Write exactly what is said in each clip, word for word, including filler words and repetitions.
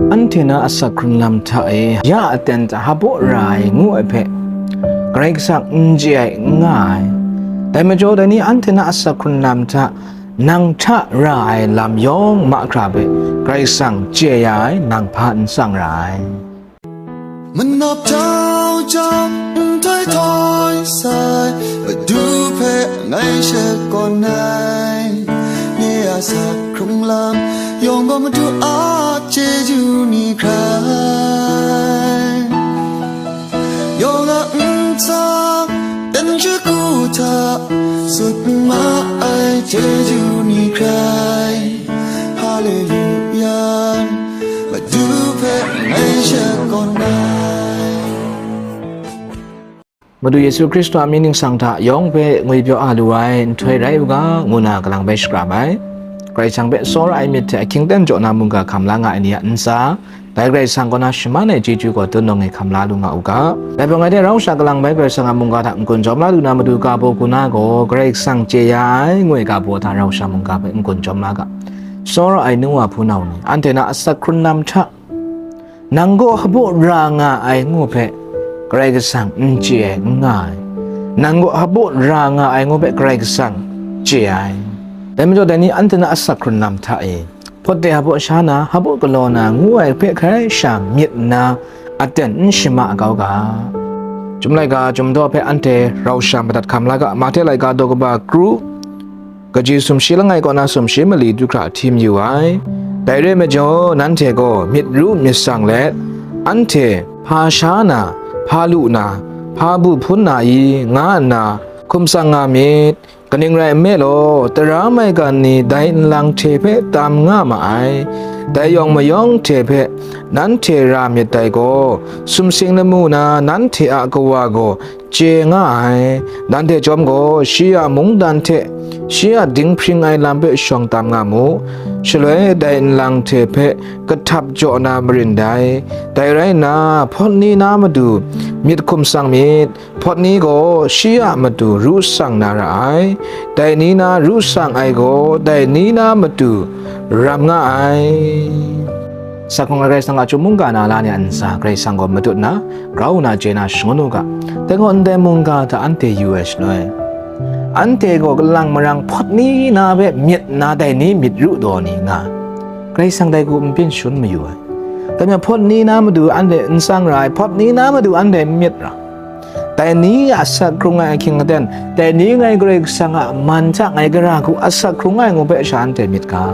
Anhte na asak hkrun lam hta e, ya aten hta hpaw ra ai ngu ai hpe, Karai Kasang n chye ai, n nga ai. Dai majaw, dai ni anhte na asak hkrun lam hta, nang hta ra ai lam yawng mahkra hpe Karai Kasang chye ya ai, nang hpa n tsang ra ai. Manawp jau jau, nhtoi htoi sai, Madu hpe ngai shakawn ai. Nye a asak hkrung lam yawng gaw Madu a chyeju ni hkrai. Yawng a ntsa, dan shagu hta, sut ma ai chyeju ni hkrai. Haleluya, Madu hpe ngai shakawn ai. Madu Yesu Hkristu a mying ningsang hta yawng hpe ngwipyaw a lu ai nhtoi rai u ga, ngu na kalang bai shakram ai. Karai Kasang hpe tsawra ai myit hte ahkying aten jaw na mungga hkam la nga ai ni a ntsa, dai Karai Kasang kaw na shaman ai chyeju gaw dun nawng e hkam la lu nga u ga. Dai hpang ai hte rau sha kalang bai Karai Kasang a mungga hta n-gun jawm la lu na matu ga baw hku na gaw, Karai Kasang chye ya ai, ngu ai ga baw hta rau sha mungga hpe n-gun jawm la ga. Tsawra ai nu wa hpunau ni, anhte na asak hkrun lam hta, nang gaw hpaw ra nga ai ngu hpe Karai Kasang n chye ai, n nga ai. Nang gaw hpaw ra nga ai ngu hpe Karai Kasang chye ai. Dai majaw, dai ni anhte na asak hkrun lam hta e, hpawt de hpaw sha na, hpaw galaw na ngu ai hpe hkrai sha myit nna, aten n shama kau ga. Chyum laika chyum daw hpe anhte rau sha madat hkam la ga, Mahte laika daw kaba kru, kaji sumshi langai kaw na sumshi mali du hkra hti mayu ai. Dai re ai majaw, nanhte gaw myit ru myit tsang let, anhte hpa sha na, hpa lu na, hpa bu hpun na i, nga nna hkum tsang nga myit. Kaning rai nme law, tara maigan ni dai nlang hte hpe tam nga ma ai. Dai yawng mayawng hte hpe nanhte ra myit dai gaw, sumsing lamu na nanhte a Kawa gaw chye nga ai. Nanhte chyawm gaw, shi a mungdan hte shi a dinghpring ai lam hpe shawng tam nga mu. Shaloi dai nlang hte hpe kahtap jaw na marin dai. Dai rai nna, hpawt ni na matu myit hkum tsang myit. Hpawt ni gaw shi a matu ru tsang na ra ai, dai ni na ru tsang ai gaw dai ni na matu ram nga ai. Sa hkrung ai Karai Kasang a chyum mungga na la ni a ntsa Karai Kasang gaw matut na, grau nna chye na shangun u ga. Dai gaw ndai mungga hta anhte yu ai shaloi, anhte gaw kalang marang hpawt ni na hpe myit nna dai ni myit ru taw ni nga, Karai Kasang dai hku n byin shangun mayu ai. Dai majaw hpawt ni na matu anhte n tsang ra ai, hpawt ni na matu anhte n myit ra. Dai ni a asak hkrung ai ahkying aten, dai ni ngai Karai Kasang a man hta ngai gara hku asak hkrung ai ngu hpe sha anhte myit ga.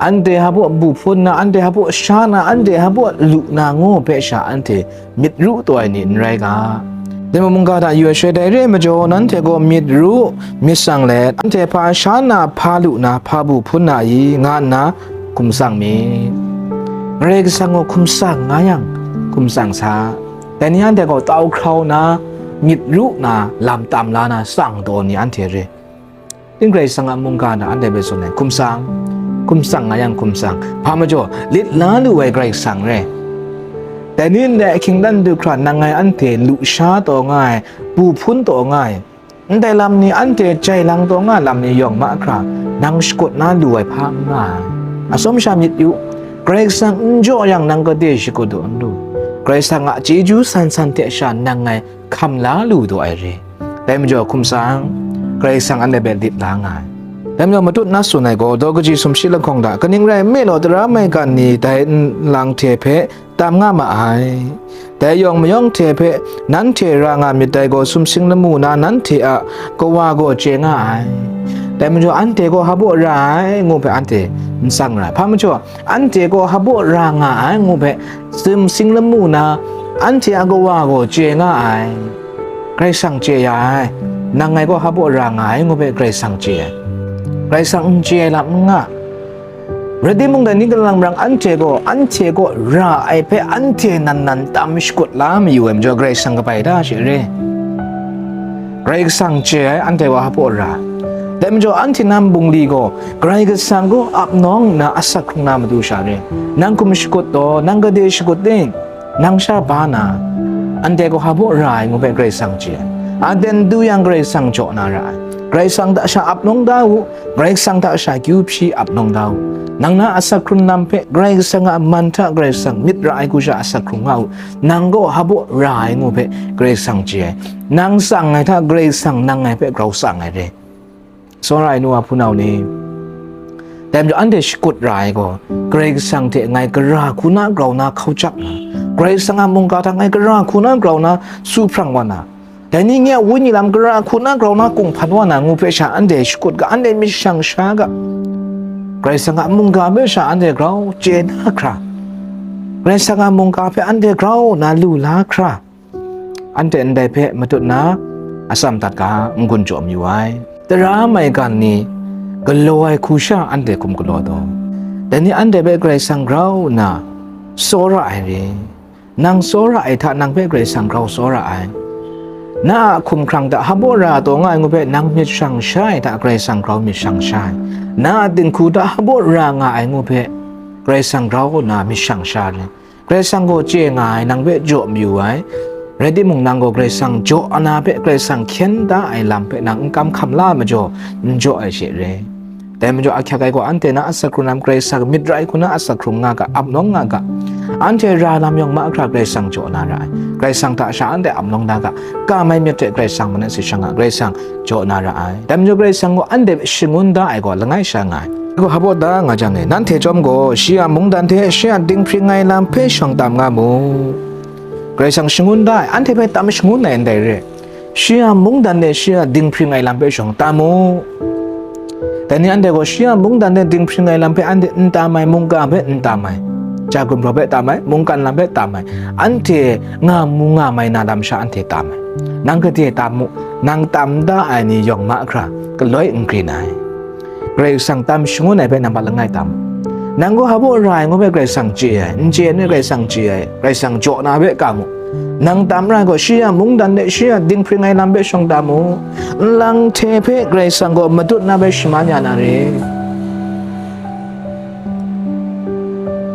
Anhte hpaw bu hpun na, anhte hpaw sha na, anhte hpaw lu na ngu hpe sha anhte myit ru taw ai ni n rai ga. Dai mungga hta yu ai shaloi dai re ai majaw, nanhte gaw myit ru myit tsang let, anhte hpa sha na, hpa lu na, hpa bu hpun na i, nga nna hkum tsang myit. Karai Kasang gaw hkum tsang nga yang, hkum tsang sa. Dai ni anhte gaw tau hkrau na, myit ru na, lam tam la na, tsang taw ni anhte re. Ting Karai Kasang a mungga na anhte hpe tsun ai, hkum tsang, hkum tsang nga yang hkum tsang. Hpa majaw, lit la lu ai Karai Kasang re. Dai ni ndai ahkying dan du hkra nang ngai anhte lu sha taw nga ai, bu hpun taw nga ai, ndai lam ni anhte jai lang taw nga lam ni yawng mahkra, nang shakut na lu ai hpa n nga ai. Atsawm sha myit yu, Karai Kasang n jaw yang nang gade shakut du n lu. Karai Kasang a chyeju san san hte sha nang ngai hkam la lu taw ai re. Dai majaw hkum tsang, Karai Kasang anhte hpe lit la nga ai. Dai majaw matut na tsun ai gaw, daw kaji sumshi lahkawng hta, kaning rai nme law, tara maigan ni dai nlang hte hpe tam nga ma ai. Dai yawng mayawng hte hpe nanhte ra nga myit dai gaw, sumsing lamu na nanhte a Kawa gaw chye nga ai. Dai majaw anhte gaw hpaw ra ai ngu hpe anhte n tsang ra ai. Hpa majaw, anhte gaw hpaw ra nga ai ngu hpe, sumsing lamu na anhte a Kawa gaw chye nga ai. Karai Kasang chye ya ai, nang ngai gaw hpaw ra nga ai ngu hpe Karai Kasang chye ai. Karai Kasang n chye ai lam n nga. Rai timung, dai ni kalang marang anhte gaw, anhte kaw ra ai hpe anhte nan nan tam shakut la mayu ai majaw, Karai Kasang kabai da she re. Karai Kasang chye ai, anhte gaw hpaw ra. Dai majaw, anhte na bungli gaw, Karai Kasang gaw ap nawng nna asak hkrung na matu sha re. Nang hkum shakut taw, nang gade shakut ting, nang sha ba na, anhte gaw hpaw ra ai ngu hpe Karai Kasang chye ai. Aten du yang Karai Kasang jaw na ra ai. Karai Kasang hta sha ap nawng da u, Karai Kasang hta sha kyu hpyi ap nawng da u. Nang na asak hkrung lam hpe Karai Kasang a man hta Karai Kasang myit ra ai hku sha asak hkrung nga u. Nang gaw hpabaw ra ai ngu hpe Karai Kasang chye ai. Nang tsang ai hta Karai Kasang nang ngai hpe grau tsang ai re. Tsawra ai nu wa hpunau ni, dai majaw anhte shakut ra ai gaw, Karai Kasang hte ngai gara hku na grau na hkau jak na, Karai Kasang a mungga hta ngai gara hku na grau na su hprang wa na, dai ni nye a wenyi lam gara hku na grau na kung hpan wa na ngu hpe sha anhte shakut ga, anhte myit shang sha ga. Karai Kasang a mungga hpe sha anhte grau chye na hkra, Karai Kasang a mungga hpe anhte grau na lu la hkra, anhte ndai hpe matut na atsam dat ga n-gun jaw mayu ai. Tara maigan ni galaw ai hku sha anhte hkum galaw taw, dai ni anhte hpe Karai Kasang grau nna tsawra ai re. Nang tsawra ai hta nang hpe Karai Kasang grau tsawra ai. Na a hkumhkrang hta hpabaw ra taw nga ai ngu hpe nang myit shang sha ai hta Karai Kasang grau myit shang sha ai. Na a dinghku hta hpabaw ra nga ai ngu hpe Karai Kasang grau nna myit shang sha ai. Karai Kasang gaw chye nga ai, nang hpe jaw mayu ai, rai timung, nang gaw Karai Kasang jaw na hpe Karai Kasang hkyen da ai lam hpe nang n kam hkam la ai majaw, n jaw ai she re. Dai majaw, ahkyak ai gaw, anhte na asak hkrung lam Karai Kasang myit ra ai hku na asak hkrung nga ga, ap nawng nga ga. Anhte ra lam yawng mahkra Karai Kasang jaw na ra ai. Karai Kasang hta sha anhte ap nawng da ga, kam ai myit hte Karai Kasang manat si shang a, Karai Kasang jaw na ra ai. Dai majaw Karai Kasang gaw anhte hpe shangun da ai gaw langai sha nga ai. Gaw hpabaw da nga jang e, nanhte chyawm gaw shi a mungdan hte shi a dinghpring ai lam hpe shawng tam nga mu. Karai Kasang shangun da ai, anhte hpe tam shangun ai ndai re. Shi a mungdan hte shi a dinghpring ai lam hpe shawng tam mu. Dai ni anhte gaw shi a mungdan hte dinghpring ai lam hpe anhte n tam ai, mungga hpe n tam ai, ja gumhpraw hpe tam ai, mungkan lam hpe tam ai, anhte nga mu nga mai na lam sha anhte tam ai. Nang gade tam mu, nang tam da ai ni yawng mahkra galoi n grin ai. Karai Kasang tam shangun ai hpe nambat langai tam. Nang gaw hpabaw ra ai ngu hpe Karai Kasang chye ai, n chye ai hpe Karai Kasang chye ai, Karai Kasang jaw na hpe kam u. Nang tam ra ai gaw, shi a mungdan hte shi a dinghpring ai lam hpe shawng tam u. Nlang hte hpe Karai Kasang gaw matut na hpe shaman ya na re.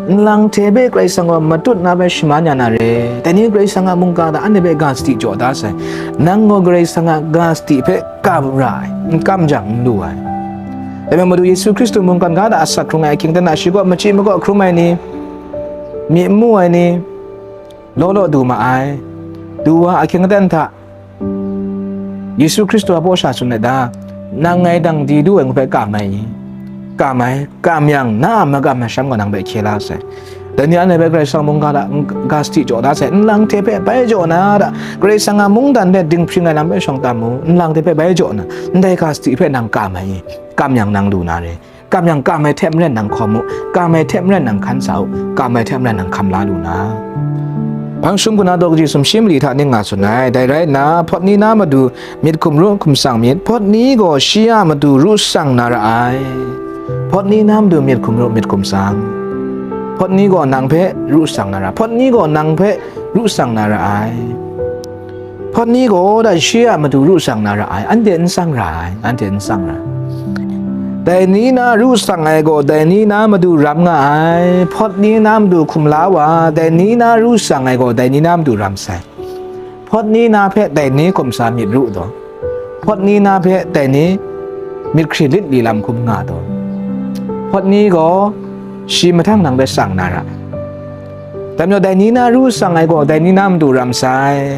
Nlang hte hpe Karai Kasang gaw matut na hpe shaman ya na re. Dai ni Karai Kasang a mungga hta anhte hpe ga sadi jaw da sai. Nang gaw Karai Kasang a ga sadi hpe kam ra ai, n kam jang n lu ai. Dai majaw Madu Yesu Hkristu mungkan ga hta asak hkrung ai ahkying aten hta shi kaw machyi makaw hkrum ai ni, myi n mu ai ni, law law du ma ai. Du wa ahkying aten hta, Yesu Hkristu a baw sha tsun let da, nang ngai dang di du ai ngu hpe kam ai i? Kam ai, kam yang, na a magam masham gaw nang hpe hkye la sai. Dai ni anhte hpe Karai Kasang mungga hta n-, ga sadi jaw da sai, nlang hte hpe bai jaw na hta, Karai Kasang a mungdan hpe dinghpring ai lam hpe shawng tam mu, nlang hte hpe bai jaw na, ndai ga sadi hpe nang kam ai i? Kam yang nang lu na re. Kam yang, kam ai hte maren nang hkawm u, kam ai hte maren nang hkan sa u, kam ai hte maren nang hkam la lu na. Hpang shum kaw na daw kaji sumshi mali hta ning nga tsun ai. Dai rai nna, hpawt ni na matu myit hkum ru hkum tsang myit, hpawt ni gaw shi a matu ru tsang na ra ai. Hpawt ni na matu myit hkum ru myit hkum tsang. Hpawt ni gaw nang hpe ru tsang na ra, hpawt ni gaw nang hpe ru tsang na ra ai. Hpawt ni gaw da shi a matu ru tsang na ra ai, anhte n tsang ra ai, anhte n tsang ra ai. Dai ni na ru tsang ai gaw, dai ni na matu ram nga ai, hpawt ni na matu hkum la wa, dai ni na ru tsang ai gaw, dai ni na matu ram sai. Hpawt ni na hpe dai ni hkum sa myit ru taw, hpawt ni na hpe dai ni myit hkri lit li lam hkum nga taw, hpawt ni gaw shi mahtang nang hpe tsang na ra ai. Dai majaw, dai ni na ru tsang ai gaw, dai ni na matu ram sai.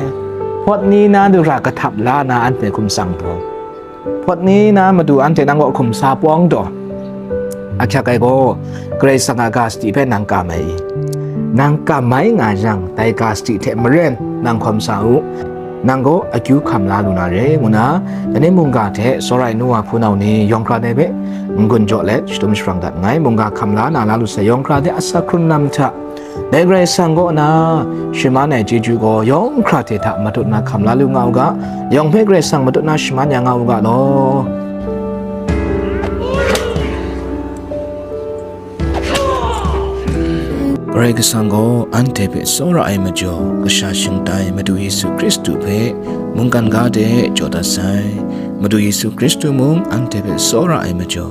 Hpawt ni na matu hkra kahtap la na anhte hkum tsang taw, hpawt ni na matu anhte nang kaw hkum sa pawng taw, ahkyak ai gaw, Karai Kasang a ga sadi hpe nang kam ai i? Nang kam mai nga yang, dai ga sadi hte maren nang hkawm sa u. Nang gaw akyu hkam la lu na re, ngu na, dai ni mungga hte tsawra ai nu wa hpunau ni yawng hkra dai hpe n-gun jaw let shadum sharang dat nngai. Mungga hkam la na la lu sai, yawng hkra de asak hkrun lam hta, dai Karai Kasang kaw na shaman ai chyeju gaw yawng hkra hte hta matut na hkam la lu nga u ga, yawng hpe Karai Kasang matut na shaman ya nga u ga law. Karai Kasang gaw anhte hpe tsawra ai majaw, kasha shingtai Madu Yesu Hkristu hpe mungkan ga de jaw dat sai. Madu Yesu Hkristu mung anhte hpe tsawra ai majaw,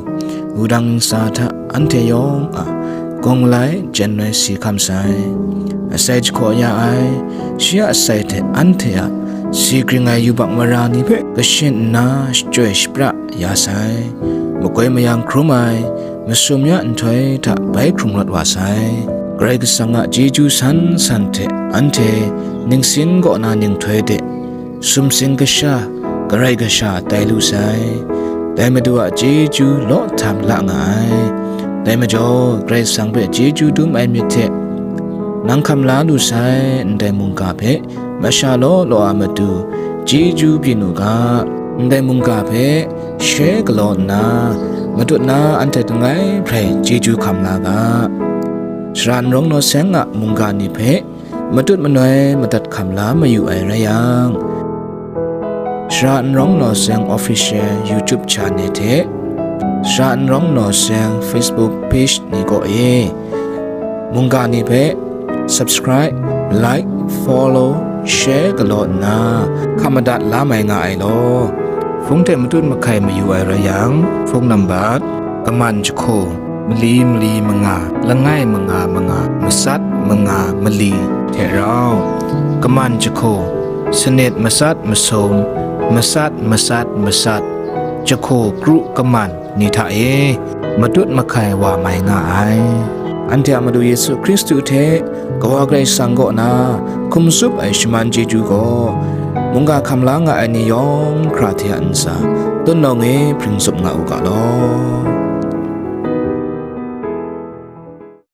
wudang ntsa hta anhte yawng a gawng malai jen rai si hkam sai. Asai jahkaw ya ai, shi a asai hte anhte a si gring ai yubak mara ni hpe kashin nna shachyoi shapra ya sai. Makoi mayang hkrum ai masum ya nhtoi hta bai hkrung rawt wa sai. Karai Kasang a chyeju san san hte anhte ningsin kaw na ninghtoi de sumsing kasha, karai kasha tai lu sai. Dai Madu a chyeju law htam la nga ai. Dai majaw, Karai Kasang hpe chyeju dum ai myit hte nang hkam la lu sai ndai mungga hpe masha law law a matu chyeju byin u ga. Ndai mungga hpe she galaw nna, matut na anhte langai hprai chyeju hkam la ga. Shara n rawng naw seng a mungga ni hpe matut manoi madat hkam la mayu ai rai yang, Shara n rawng naw seng Official YouTube channel hte Shara n rawng naw seng Facebook page ni kaw e mungga ni hpe subscribe, like, follow, share galaw nna hkam madat la mai nga ai law. Hpung hte matut mahkai mayu ai rai yang, phone number kaman jahku, mali mali manga, langai manga manga, matsat manga mali hte rau, kaman jahku, sanit matsat masum, matsat matsat matsat, jahku kru kaman ni hta e matut mahkai wa mai nga ai. Anhte a Madu Yesu Hkristu hte Kawa Karai Kasang kaw na hkum tsup ai shaman chyeju gaw, mungga hkam la nga ai ni yawng hkra hte a ntsa, tut nawng e hpring tsup nga u ga law.